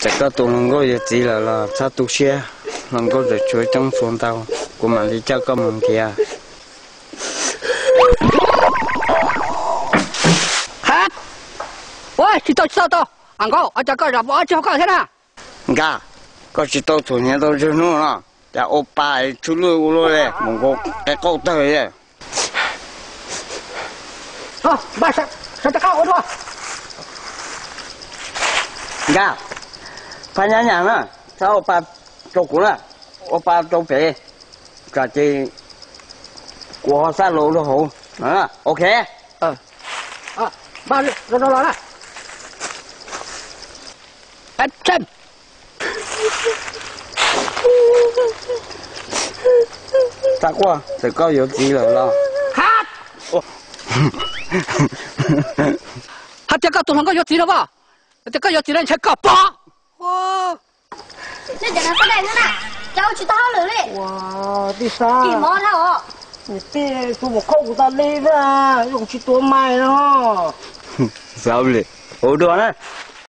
Txawm koj tus hluas nkauj yuav txiv lawm los txhob tu siab, hluas nkauj tseem tshuav coob txhua ntau, kuv mam li coj koj mus nrhiav. Ua, tsis tau, tsis tau, tau. A nkauj, ua cas koj zam ob tsi hauv koj thiab na? Nkauj, koj tsis tau txhuam hniav tau tsawg hnub no, cas ua pa tsw lwj ua luaj li, mus nkaus qe qauj tawg li. Nkauj, phaj nyab nyam na, txhob ua pa rau kuv na, ua pa rau pem, tsam ces kuv ho xab los rau hauv. Ok. Txhob quaj, txawm koj yuav txiv lawm los. Hais tias koj tus hluas nkauj yuav txiv no as, tias koj yuav txiv no ntshai koj pom. Nej cov no xab daj na, cov tsis tau hauj lwm li. Tij Xab, niam tij, tus muam khauj kuv tas li na, yog kuv tsis tuav mais no. Xav li, ua dua na.